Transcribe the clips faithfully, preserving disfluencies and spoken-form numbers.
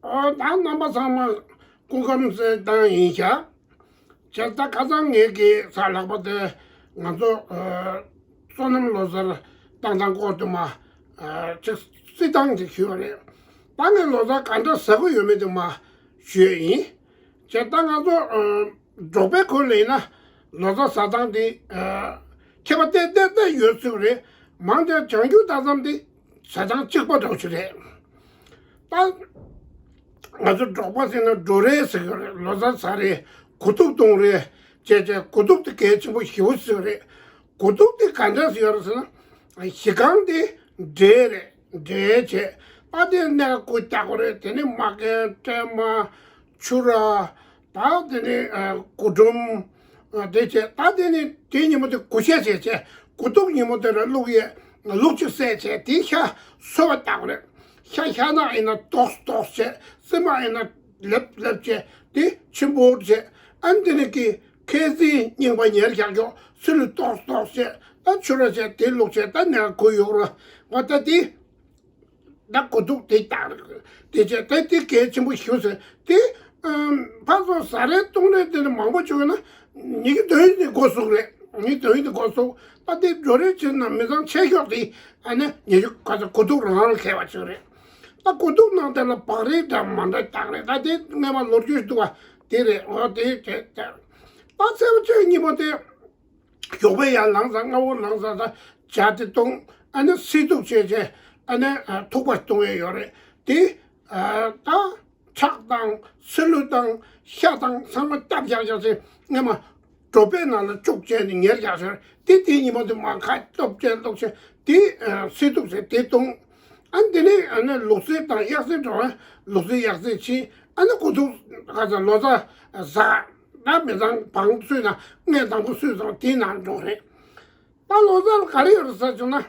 ཨོ་ད་རྣམ་པ་ཚང་མ་སྐུ་ཁམས་བཟང་བཏང་ཡིན་ཤག་བྱས་ཙང་ཁ་སང་ངེད་ཀྱི་ས་ལྷག་པ་དེ་ང་ཚོ་ཨ་སོ་ནམ་ལོ་གསར་བཏང་སྟངས་སྐོར་དུ་མ་ཨ་ཅིག་བརྩི་སྟངས་ཅིག་ཞུས་པ་རེད། ད་ངས་ལོ་གསར་ག་འདྲ་ཟ་གི་ཡོད་མེད་དུ་མ་ཞུས་ཡིན། བྱས་ཙང་ང་ཚོ་ཨ་འབྲོག་པའི་ཁུལ་ལ་ཡིན་ན་ལོ་གསར་ཟ་སྟངས་དེ་ཨ་ཁྱད་པར་ཏན་ཏན་ཏན་ཡོད་ཚུལ་རེད། མང་ཆེ་བྱང་རྒྱུད་ད་ཙམ་དེ་ཟ་སྟངས་གཅིག་པ་འདྲ་བོ་ཞིག་རེད། ད། ང་ཚོ་འབྲོག་པ་ཟེར་ན་འབྲོག་རེས་ཟེར་གྱི་རེད། ལོ་གསར་ཟ་རེས། དགུ་ཐུག་གཏོང་རེས་བྱས་བྱས། དགུ་ཐུག་དེ་གལ་ཆེན་པོ་ཞེ་པོ་ཟེར་གྱི་རེད། དགུ་ཐུག་དེ་ག་འདྲ་ཟེར་ཡོད་རེད་ཟེར་ན། གཞི་རྐང་དེ་འབྲས་རེད། འབྲས་བྱས། ད་དེ་ནས་གོས་རྒྱག་དགོས་རེད། དེ་ནས་མ་ཀན། སྲན་མ། ཕྱུ་ར། ད་དེ་ནས་ཨ་གོས་འབྲུམ། ཨ་དེ་བྱས། ད་དེ་ནས་དེ་ཉིན་མོ་དེ་གོས་ཆས་བྱས་བྱས། དགུ་ཐུག་ཉིན་མོ་དེ་ར་བླུག་ཡས་ལུག་ཅིག་བསད་བྱས། དེ་ཤ་སོ་བ་བཏགས་རེད། ཤ་ཤ་ནག་ཡིན་ན་ཏོག་ཏོག་བྱས། སྲན་མ་ཡིན་ན་ལེབ་ལེབ་བྱས། དེ་ཆེན་པོ་བྱས། ཨ་ནི་དེ་ནས་ཀྱི་ཁ་ཟས་རྙིང་པ་ཉར་བཞག་ཀྱོག་སི་ལུ་ཏོག་ཏོག་བྱས། ད་ཕྱུ་ར་བྱས། དེ་བླུག་བྱས། ད་ནས་གོས་ཡོག་ར་བ་ད་དེ། ད་དགུ་ཐུག་དེ་བཏགས་རེད། དེ་བྱས་ད་དེ་གལ་ཆེན་པོ་ཞེ་པོ་ཟེར། དེ་ཨམ་ཕར་ཚུར་ཟ་རེས་བཏུང་རེས་དེ་ནི་མང་པོ་བྱུང་ན་ཉི་ཤུ་དོན་ཡོད་དེ་འགོ་ཚུགས་རེད། ཉི་ཤུ་དོན་ཡོད་དེ་འགོ་ཚུགས། ད་དེ་འབྲོག་རེས་བྱས་ན་མི་ཚང་ཆེ་ཤོས་དེ་ཨ་ནི་ཉི་ཤུ་ག་ཚོད་དགུ་ཐུག་རང་རང་ལ་ཁེལ་བ་ཅིག་རེད། ད་དགུ་ཐུག་ནང་དེ་ལ་བག་རིལ་འདྲ་མ་འདྲ་བཏགས་རེད། ད་དེ་སྔས་མ་ལོ་རྒྱུས་འདུག་བ་དེ་རེད། འོ་དེ་བྱས་བྱས། ད་ཚེས་པ་བཅུ་གཉིས་པོ་དེ། ཞོགས་པ་ཡར་ལངས་ཙང་། སྔ་པོ་ལངས་ཙང་ད་ཇ་དེ་བཏུང་། ཨ་ནི་སིལ་ཐུག་བྱས་བྱས། ཨ་ནི་ཨ་ཐུག་པ་བཏུང་ཡས་ཡོད་རེད། དེ་ཨ་ད་ཁྲག་དང་སིལ་ལུ་དང་ཤ་དང་ཚང་མ་བཏབ་བཞག་བཞག་ཚེ། སྔས་མ་གྲོ་པའི་ནང་ལ་བཅུག་བྱས་ནས་ཉར་བཞག་ཟེར། དེ་དེའི་ཉིན་མོ་དེ་མར་ཁ་སློབ་བྱས་སློབ་བྱས། དེ་ཨ་སིལ་ཐུག་བྱས་དེ་བཏུང་། ཨ་ནི་དེ་ནས་ཨ་ནི་ལུག་རྫི་དང་གཡག་རྫི་འགྲོ་བས། ལུག་རྫི་གཡག་རྫི་ཕྱིན། ཨ་ནི་དགུ་ཐུག་ག་ཚ་ལོ་ཙཱ་ཟ། ད་མི་ཚང་བང་བསུས་ན་ངས་དང་པོ་བསུས་སོང་། དེའི་ནང་འགྲོ་རེད། ད་ལོ་ཙཱ་ལ་ག་རེ་ཡོད་རེད་ཟེར་བྱུང་ན།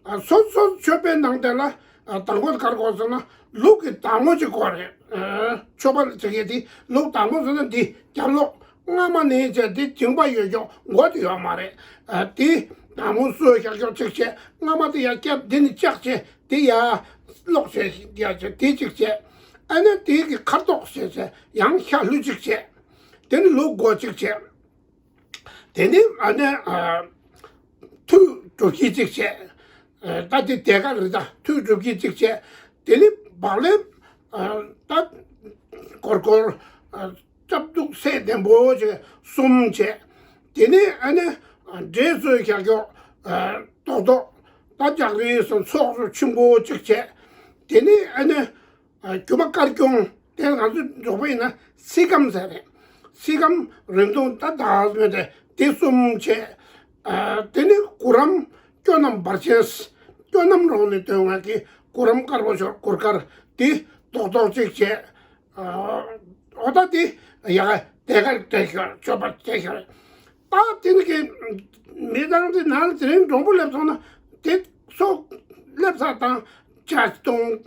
ཨ་སོ་སོ་མཆོད་པའི་ནང་དེ་ལ་ཨ་དང་པོ་ག་རེ་དགོས་ཟེར་ན། ལུག་གི་བདག་མོ་ཅིག་དགོས་རེད། ཨ་མཆོད་པ་ལ་བྱེད་མཁན་དེ་ལུག་བདག་མོ་ཟེར་ན་འདི་རྒྱབ་ལོགས། རྔ་མ་ནས་བྱས་དེ་འགྱིང་བ་ཡོད་ཀྱོག་མགོ་དེ་ཡོད་མ་རེད། ཨ་དེ་བདག་མོ་གསོས་བཞག་ཀྱོག་ཅིག་བྱས། རྔ་མ་དེ་ཡར་བརྒྱབ། འདི་ནས་བཅག་བྱས། དེ་ཡར་སློག་བྱས་ཡར་བྱས་དེ་ཅིག་བྱས། ཨ་ནི་དེ་གི་ཁ་དོག་བྱས་བྱས་ཡང་ཤ་ལྷུ་ཅིག་བྱས། དེ་ནས་ལུག་མགོ་ཅིག་བྱས། དེ་ནས་ཨ་ནི་ཨ་ཐུད་སྒྲུབ་ཁྱི་གཅིག་བྱས། ཨ་ད་དེ་དེ་ག་རེད། ད་ཐུད་སྒྲུབ་ཁྱི་གཅིག་བྱས། དེ་ནས་བག་ལེབ་ཨ་ད་སྒོར་སྒོར་ཨ་སྐྱབས་འདུག་སེ་ལྡེམ་པོ་ཅིག་གསུམ་བྱས། དེ་ནས་ཨ་ནི་ཨ་འབྲས་བཟོས་བཞག་ཀྱོག་ཨ་རྡོག་རྡོག་ད་ལྕགས་རིའི་སོ་ཚོགས་སུ་ཆེན་པོ་གཅིག་བྱས། དེ་ནས་ཨ་ནི། ཨ་རྒྱུ་མ་དཀར་སྐྱོང་། དེ་ང་ཚོ་འབྲོག་པ་ཡིན་ན་སིལ་སྒམ་ཟེར་རེད། སིལ་སྒམ་རིང་ཐུང་ད་ད་མེད་དེ་དེ་གསུམ་བྱས། ཨ་དེ་ནས་གུ་རམ་སྐྱོ་སྣམ་བར་ཆད། སྐྱོ་སྣམ་རོང་ནས་ཐོན་ང་གི་གུ་རམ་དཀར་པོ་ཤོར་གུར་དཀར་དེ་རྡོག་རྡོག་ཅིག་བྱས། ཨ་འོ་ད་དེ་ཡ་ག་དེ་ག་དེ་ཤོར་མཆོད་པ་དེ་ཤོར། ད་དེ་ནི་གི་མི་ཚང་དེ་ནང་དེ་རིང་འགྲོན་པོ་སླེབས་སོང་ན་དེ་སོ་སླེབས་ས་དང་ཇ་བཏུང་།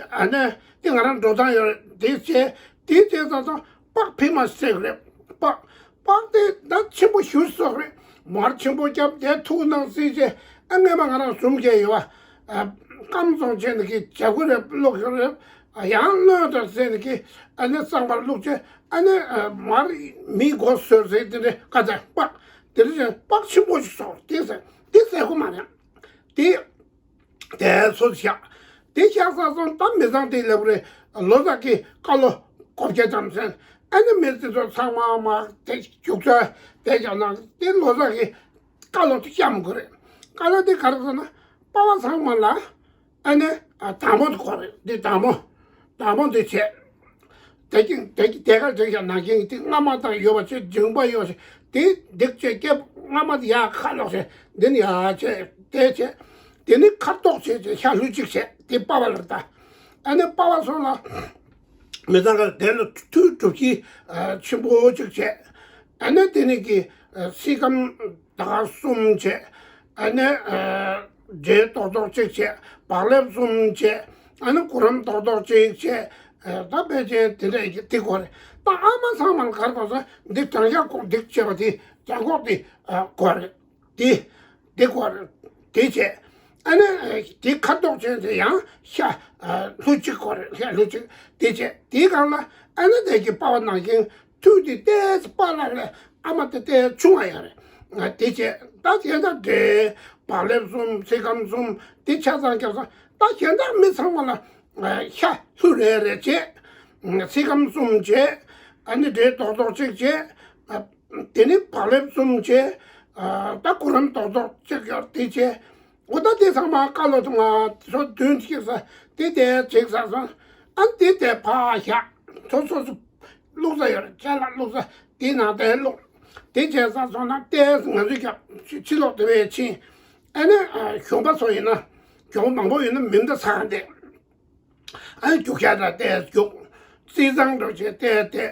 ཨ་ནི་དེ་ང་རང་འགྲོ་སྟངས་ཡོད་རེད། དེ་བྱས་དེ་བྱས་ཙང་ཙང་པགས་ཕི་མ་བསྲེགས་རེད། པགས་པགས་དེ་ད་ཆེན་པོ་ཞེ་པོ་བསྲེགས་རེད། མར་ཆེན་པོ་བརྒྱབ། དེ་ཐུག་ནང་བསྲེས་བྱས། ཨ་སྔས་མ་ང་རང་བཟུམ་བྱས་ཡོད་པ། ཨ་སྐམ་སོང་བྱས་ནི་གི་ཇ་ཁུ་རེ་བླུགས་ཡོད་རེད། ཡང་སྣོད་དང་བསྲེས་ནས་ཀྱི་ཨ་ནི་གཙང་མར་བླུགས་བྱས། ཨ་ནི་ཨ་མར་མིའི་མགོ་བཟོས་ཟེར་དེ་འདྲའི་ཀ་ཙ་པགས་དེ་འདྲ་བྱས་པགས་ཆེན་པོ་ཞིག་བཟོ། དེ་ཟེར་དེ་ཟེར་གོ་མ་རེད། དེ་དེ་ཚོ་བཞག་དེ་བཞག་ས་སོང་ད་མི་ཚང་དེ་ལབ་རེད། ལོ་གསར་གྱི་ཀ་ལོ་གོ་བརྒྱ་ཙམ་ཟེར། ཨ་ནི་མི་དེ་ཚོ་ཚང་མ་མ་དེ་རྒྱུག་ཚ་དེ་བཞག་ན་དེ་ལོ་གསར་གྱི་ཀ་ལོ་དེ་བཤམ་དགོས་རེད། ཀ་ལོ་དེ་ག་རེ་ཟེར་ན་པ་ཕ་ཚང་མ་ལ། ཨ་ནི་ཨ་དང་པོ་དེ་དགོས་རེད། འདི་དང་པོ། དང་པོ་འདི་བྱས། དེ་གི་དེ་གི་དེ་གར་དེ་ཡང་ནང་གི་དེ་རྔ་མ་དང་ཡོད་པ་ཆེ་འགྱིང་བ་ཡོད་ཆེ་དེ་འདེགས་བྱས་སྐྱེ་རྔ་མ་དེ་ཡར་ཁ་ལོག་བྱས་འདི་ནི་ཡར་བྱས་དེ་བྱས། དེ་ནི་ཁ་དོག་བྱས་བྱས་ཤ་ལྷུ་གཅིག་བྱས་དེ་པ་ཕ་ལ་ད། ཨ་ནི་པ་ཕ་སོང་ལ། མི་ཚང་ག་དེ་ལ་ཐུད་གྲུབ་ཀྱི་ཆེན་པོ་གཅིག་བྱས། ཨ་ནི་དེ་ནི་གི་སིལ་སྒམ་ད་ག་གསུམ་བྱས། ཨ་ནི་འབྲས་རྡོག་རྡོག་གཅིག་བྱས། བག་ལེབ་གསུམ་བྱས། ཨ་ནི་གུ་རམ་རྡོག་རྡོག་གཅིག་བྱས། ད་ཕལ་ཆེར་དེ་འདྲ་ཡི་དེ་དགོས་རེད། ད་ཨ་མ་ཚང་མ་ལ་ག་རེ་དགོས་ཟེར་འདི་དྲང་ཤག་ཁོག་འདི་བྱས་པ་དེ་དྲང་ཁོག་དེ་དགོས་རེད། དེ་དེ་དགོས་རེད། དེ་བྱས། ཨ་ནི་དེ་ཁ་དོག་ཅན་དེ་ཡང་ཤ་ལྷུ་གཅིག་གོ་རེད། ཤ་ལྷུ་གཅིག་དེ་བྱས་དེའི་སྒང་ལ་ཨ་ནི་དེ་གི་པ་ཕ་ནང་བཞིན་ཐུག་དེ་ཏེས་པ་ལ་རེད། ཨ་མ་དེ་ཏེས་ཆུང་བ་ཡང་རེད། དེ་བྱས་ད་དེ་འདྲ་འདྲེ་བག་ལེབ་གསུམ་ཚིག་སྐམ་གསུམ་དེ་ཆ་ཚང་རྒྱབ་སོང་། ད་གཞན་དག་མི་ཚང་མ་ལ་ཤ་ལྷུ་རེ་རེ་བྱས། ཚིག་སྐམ་གསུམ་བྱས། ཨ་ནི་འདྲེ་རྡོག་རྡོག་གཅིག་བྱས། དེ་ནི་བག་ལེབ་གསུམ་བྱས། ད་གུ་རམ་རྡོག་རྡོག་གཅིག་ཡོད་དེ་བྱས། འོ་ད་དེ་ཚང་མ་ཀ་ལོ་ཐུང་ང་ཚོ་བདུན་གཅིག་ས་དེ་དེ་གཅིག་ས་སོང་། ཨ་ནི་དེ་དེ་ཕ་ཤ་ཚོ་སོ་སོ་བླུགས་ས་ཡོད་རེད། ཅ་ལག་བླུགས་ས་དེའི་ནང་དེ་བླུགས། དེ་བྱས་ས་སོང་ན་ཏེས་ང་ཚོའི་རྒྱབ་ཕྱི་ལོགས་དེ་བས་ཕྱིན། ཨ་ནི་གཞོང་པ་ཚོ་ཡིན་ན་གཞོང་མང་པོ་ཡོད་ན་མི་འདི་ཚང་དེ། ཨ་ནི་རྒྱུག་ཤར་དང་ཏེས་རྒྱུག། རྩི་ཚང་འགྲོ་བྱས་ཏེ་ཏེ།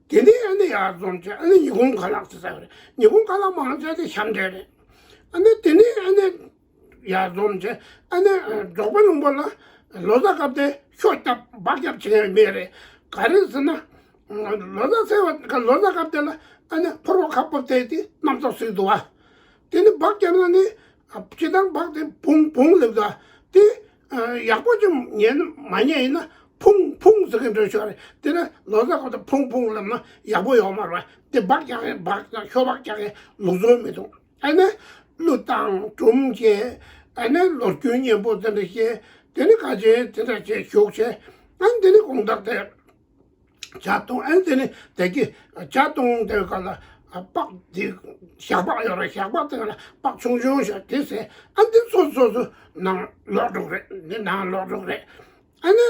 དེ་ནས་ཨ་ནི་ཡར་འཛོམས་བྱས་ཨ་ནི་ཉི་གུང་ཁ་ལག་ཟེར་ས་རེད། ཉི་གུང་ཁ་ལག་མང་ཆེ་དེ་ཤམ་འདྲེ་རེད། ཨ་ནི་དེ་ནས་ཨ་ནི་ཡར་འཛོམས་བྱས་ཨ་ནི་རྫོགས་པ་ལུང་པ་ལ་ལོ་གསར་སྐབས་དེ་ཤོ་རྒྱབ་སྦག་རྒྱབ་བྱེད་མཁན་མེད་རེད། ག་རེ་ཟེར་ན། ལོ་གསར་ཟེར་བ་ལོ་གསར་སྐབས་དེ་ལ་ཨ་ནི་ཕོར་པ་ཁ་སྤོབས་དེ་དེ་གནམ་ཐོག་སྲིད་འདུག་བ། དེ་ནི་སྦག་རྒྱབ་ན་ནི། སྤྱི་བཏང་སྦག་དེ་བུང་བུང་ལེབ་ད། དེ། ཡག་པོ་ཅིག་ཉན་མ་ཉན་ཡིན་ན་ཕུང་ཕུང་ཟེར་གི་འདྲ་ཤོག་རེད། དེ་ནི་ལོ་གསར་གོ་ད་ཕུང་ཕུང་ལེབ་ན་ཡག་པོ་ཡོང་མ་རེད། དེ་སྦག་རྒྱག་གི་སྦག་དང་ཤོ་སྦག་རྒྱག་གི་ལུགས་སྲོལ་མི་འདུག་ཨ་ནི་གླུ་བཏང་སྒྲུང་བཤད། ཨ་ནི་ལོ་རྒྱུས་སྙན་པོ་དེ་འདྲ་བཤད། དེ་ནི་ག་ཅེ་དེ་འདྲ་བྱས་བཞུགས་བྱས། ཨ་ནི་དེ་ནི་དགོང་དག་དེ། ཇ་འཐུང་། ཨ་ནི་དེ་ནི་དེ་གི་ཇ་འཐུང་དེ་ག་ལ་སྦག་དེ་ཞག་སྦག་ཡོད་རེད། ཞག་སྦག་དེ་ག་ལ་སྦག་ཆུང་ཆུང་ཞིག་དེ་ཟས། ཨ་ནི་དེ་སོ་སོ་སོ་ནང་ལོག་འགྲོ་གི་རེད། འདི་ནང་ལོག་འགྲོ་གི་རེད། ཨ་ནི་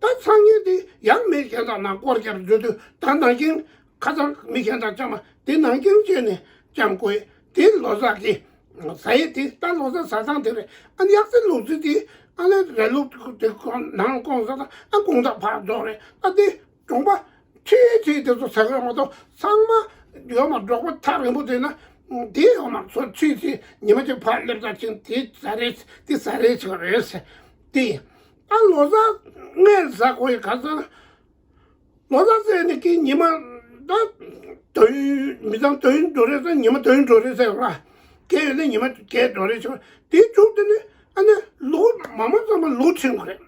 ད་སང་ཉིན་དེ་ཡང་མི་གཞན་དག་ནང་སྐོར་རྒྱག་འགྲོ་དུས་ད་ནང་ཁྱིམ་ཁ་སང་མི་གཞན་དག་བཅར་མ་དེ་ནང་ཁྱིམ་བྱས་ནས་བཅར་དགོས། དེ་ལོ་གསར་གི་ཟ་ཡི་དེ་ད་ལོ་གསར་ཟ་སྟངས་དེ་རེད། ཨ་ནི་ཡག་སེ་ལུག་རྫི་དེ་ཨ་ནི་ར་ལུག་དེ་ཁོ་ནང་སྐོང་ཟ་ད་ཨ་དགོང་དག་ཕར་རྫོགས་རེད། ཨ་དེ་གྲོང་པ་ཁྲིད་ཁྲིད་དེ་ཚོ་ཟ་གི་མ་གཏོགས་ཚང་མ་ཡོད་མ་འབྲོག་པ་ཐག་རིང་པོ་དེ་ན་དེ་ཡོད་མ་ཚོ་ཁྲིད་ཁྲིད་ཉི་མ་གཅིག་ཕར་སླེབས་ད་ཅིང་དེ་ཟ་རེད་དེ་ཟ་རེད་ཆོག་རེད་ཟེར། དེ་ཨ་ལོ་གསར་སྔས་ཟ་དགོས་ཡི་ག་ཟེར་ན། ལོ་གསར་ཟེར་ནས་ཀྱི་ཉི་མ་ད་དུས་མི་ཚང་དུས་འགྲོ་རེད་ཟེར། ཉི་མ་དུས་འགྲོ་རེད་ཟེར་བ། བརྒྱད་ཡོད་ན་ཉི་མ་བརྒྱད་འགྲོ་རེད་ཟེར་བ། དེའི་མཇུག་དེ་ནི་ཨ་ནི་ལུག་མ་མ་ཚང་མ་ལུག་ཁྲིད་དགོས་རེད།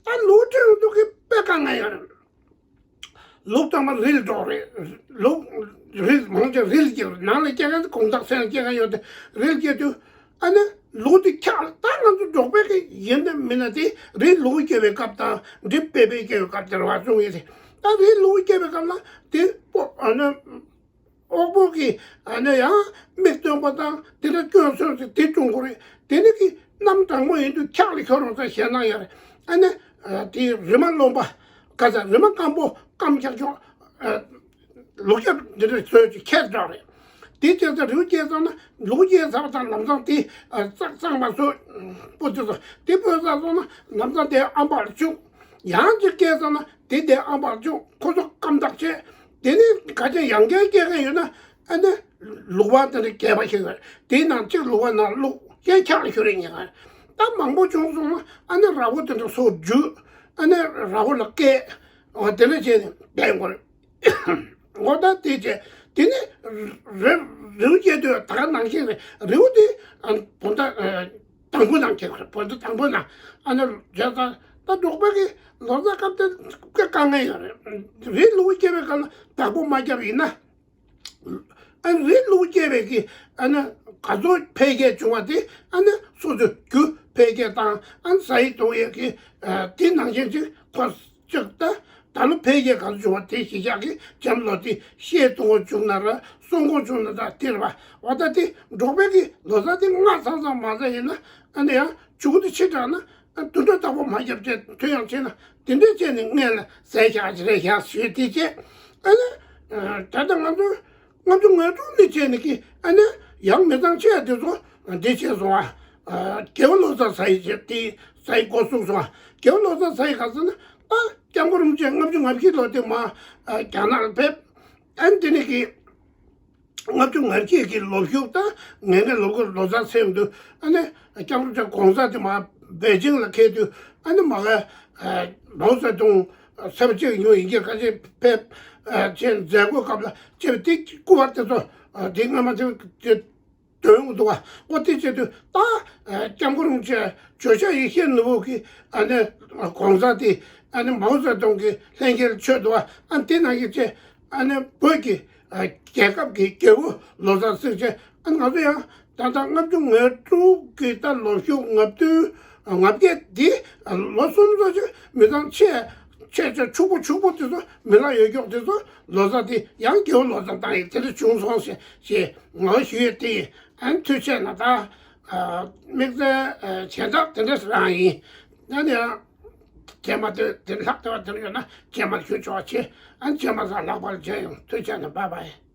ད་ལུག་ཁྲིད་འདུག་གི་དཔེ་དཀའ་ངལ་ཡོད་རེད། ལུག་ཚང་མ་རིལ་འགྲོ་རེད། ལུག་རིལ་མང་ཆེ་རིལ་སྐྱེ་ནང་ལ་སྐྱེ་མཁན་དེ་དགོང་དག་སེང་སྐྱེ་མཁན་ཡོད་དེ་རིལ་སྐྱེ་དུས། ཨ་ནི་ལུག་དེ་འཁྱག་ད་ང་ཚོ་འབྲོག་པའི་གི་ཡིན་ན་མིན་ན་དེ་རི་ལུག་སྐྱེ་བའི་སྐབས་དང་འབྲི་པའི་པའི་སྐྱེ་བའི་སྐབས་དེར་བ་བྱུང་ཡོད་དེ། ད་རི་ལུག་སྐྱེ་བའི་སྐབས་ལ་དེ་པོ་ཨ་ནི་འོག་པོ་གི་ཨ་ནི་ཡང་མིག་སྟོན་པ་དང་དེ་འདྲ་སྐྱོན་སོན་ཟེར་དེ་བྱུང་དགོས་རེད། དེ་ནི་གི་གནམ་གྲང་མོ་ཡིན་དུས་འཁྱག་ལ་ཤོར་རོགས་ཟེར་ཞེད་སྣང་ཡོད་རེད། ཨ་ནི་དེ་རི་མ་རློན་པ་ག་ས་རི་མ་སྐམ་པོ་སྐམ་འཁྱག་འཁྱོག་ལུག་རྒྱབ་འདི་འདྲ་བཟོས་ཀྱི་ཁྱེར་འགྲོ་རེད། དེ་བྱས་ཙང་རི་བོ་སྐྱེས་ཚར་ན་ལུག་སྐྱེས་ཚར་བ་དང་ལམ་སང་དེ་ཙག་ཙག་མ་བཟོས་པོ་དེ་ཚོ་དེ་སྤོས་ཚར་སོང་ན་ལམ་སང་དེ་ཨམ་ཕག་ལ་བཅུག་ཡང་ཅིག་སྐྱེས་ཚར་ན་དེ་དེ་ཨམ་ཕག་ལ་བཅུག་ཁོ་ཚོ་སྐམ་ཐག་ཆད། དེ་ནས་ག་ཅན་ཡང་བསྐྱར་སྐྱེས་མཁན་ཡོད་ན་ཨ་ནི་ལུག་པ་དེ་འདྲ་རྒྱས་པ་ཞིག་རེད། དེའི་ནང་གཅིག་ལུག་པ་ནང་བླུགས་གཞན་འཁྱག་ལ་ཤོར་རེ་ཉེ་ག་ད་མང་པོ་བྱུང་སོང་ན་ཨ་ནི་ར་བོ་དེ་འདྲ་སོ་བརྒྱུས་ཨ་ནི་ར་བོ་ལ་བསྐྱལ། འོ་དེ་འདྲ་བྱས་ནས་བསྡད་དགོས་རེད། འོ་ད་དེ་བྱས་དེ་ནས་རི་རི་བོ་སྐྱེ་དུས་ད་ག་ནང་བཞིན་རེད། རི་བོ་དེ་ཨ་བོད་ཟླ་དང་པོ་ནང་སྐྱེ་དགོས་རེད། བོད་ཟླ་དང་པོ་ནང་ཨ་ནི་བྱས་ཙང་ད་འབྲོག་པ་གི་ལོ་གསར་སྐབས་དེ་དཔེ་དཀའ་ངལ་ཡོད་རེད། རི་ལུག་སྐྱེ་བའི་སྐབས་ལ་བདག་པོ་མ་བརྒྱབ་ཡིན་ན། ཨ་ནི་རི་ལུག་སྐྱེ་བའི་གི་ཨ་ནི་ག་ཚོད་འཕེལ་རྒྱས་བྱུང་བ་དེ་ཨ་ནི་སོ་སོའི་རྒྱུ་འཕེལ་རྒྱས་དང་ཨ་ནི་ཟ་ཡི་འཐུང་ཡི་གི་དེ་ནང་བཞིན་ཅིག་ཁོ་ཅིག་ད་ད་ལོ་འཕེལ་རྒྱས་ག་ཚོད་བྱུང་བ་དེ་གཞི་བཞག་གི་འཇམ་ལོ་དེ་ཤེལ་འཐུང་བ་བྱུང་ན་ར་སོང་གོང་བྱུང་ན་ད་དེ་རེད་པ། འོ་ད་དེ་འབྲོག་པའི་གི་ལོ་གསར་དེ་སྔ་ཚང་ཚང་མ་ཟ་ཡིན་ན་ཨ་ནི་ཡང་བྱུང་དེ་ཕྱི་དྲགས་ན། དུད་འགྲོ་བདག་པོ་མ་བརྒྱབ་བྱས་ཐོན་ཡང་བྱས་ན་དེ་འདྲས་བྱས་ནས་སྔས་ལ་ཟས་བཞག་ཅི་རེད་བཞག་ཞུས་དེ་བྱས། ཨ་ནི། ད་ལྟ་ང་ཚོ་ལྔ་བཅུ་ང་དྲུག་ནས་བྱས་ནས་ཀྱི་ཨ་ནི་ཡང་མི་ཚང་ཆེ་བ་དེ་ཚོ་འདི་བྱས་སོང་ཨ། རྒྱལ་བ་ལོ་གསར་ཟ་ཡི་བྱས་དེ་ཟ་ཡི་འགོ་བཙུགས་སོང་ཨ། རྒྱལ་བ་ལོ་གསར་ཟ་ཡི་ག་ཟེར་ན་ཨ་སྐྱབས་མགོན་རིན་པོ་ཆེ་ལྔ་བཅུ་ང་བཞི་ལོ་དེ་མ་རྒྱ་ནག་ལ་ཕེབས། ཨ་ནི་དེ་ནས་ཀྱི། ལྔ་བཅུ་ང་གཅིག་གི་ལོ་ཕྱུགས་དང་ངེད་ཀྱི་ལོ་ལོ་གསར་ཚེས་འདུག་ཨ་ནི་སྐྱབས་མགོན་ཆེན་གོང་ས་དེ་མ་པེ་ཅིང་ལ་ཁེལ་དུས་ཨ་ནི་མ་ག་མའོ་ཙེ་ཏུང་ཚེས་པ་གཅིག་ཉོ་ཡིན་གྱི་ཁ་ཆེ་ཕེབས་ཆེན་མཛད་སྒོའི་སྐབས་ལ་ཅེས་དེ་སྐུ་པར་དེ་ཚོ་དེ་སྔ་མ་དེ་ འདོན་འདུག་བ། ཨོ་དེ་བྱེད་དུས་ད་སྐྱབས་མགོན་རིན་པོ་ཆེ་ཇོ་ཤཱཀ་ཡེ་ཤེས་ནོར་བུ་གི་ཨ་ནི་གོང་ས་དེ་ཨ་ནི་མའོ་ཙེ་ཏུང་གི་ལྷན་རྒྱས་མཆོད་འདུག་བ། ཨ་དེ་ནང་གི་ཆེ་ཨ་ནི་བོད་ཀྱི་རྒྱལ་ཁབ་ཀྱི་རྒྱལ་པོ་ལོ་ཙཱ་བརྩི་བྱས། ཨ་ང་ཚོ་ཡང་ད་ལྟ་ལྔ་བཅུ་ང་དྲུག་གི་ད་ལོ་ཤུགས་ལྔ་བདུན་ལྔ་བརྒྱད་འདི་ལོ་གསུམ་ཙམ་ཅིག་མི་ཚང་ཆེ་ཆེ་ཆེ་ཕྱུག་པོ་ཕྱུག་པོ་དེ་ཚོ་མི་ལ་ཡོད་ཀྱོག་དེ་ཚོ་ལོ་ཙཱ་དེ་ཡང་རྒྱལ་པོ་ལོ་ཙཱ་བཏང་ཡིན་དེ་འདྲ་བྱུང་སོང་ཞེས་ཞེས་ངོ་ཞུ་ཡས་དེ་ཡིན། ཨན་ཐུགས་ཆེ་ན་ད་དམིགས་བསལ་བྱེ་བྲག་དེ་འདྲ་རང་ཡིན། ཨ་ནི་ཡང་རྗེས་མ་དེ་དེ་ལྷག་དེ་བ་དེ་ཡོད་ན་རྗེས་མ་ཞུ་ཆོག་ཆེ། ཨན་རྗེས་མ་ས་ལྷག་པར་མཇལ་ཡོང་། ཐུགས་ཆེ་ན་བྷའི་བྷའི།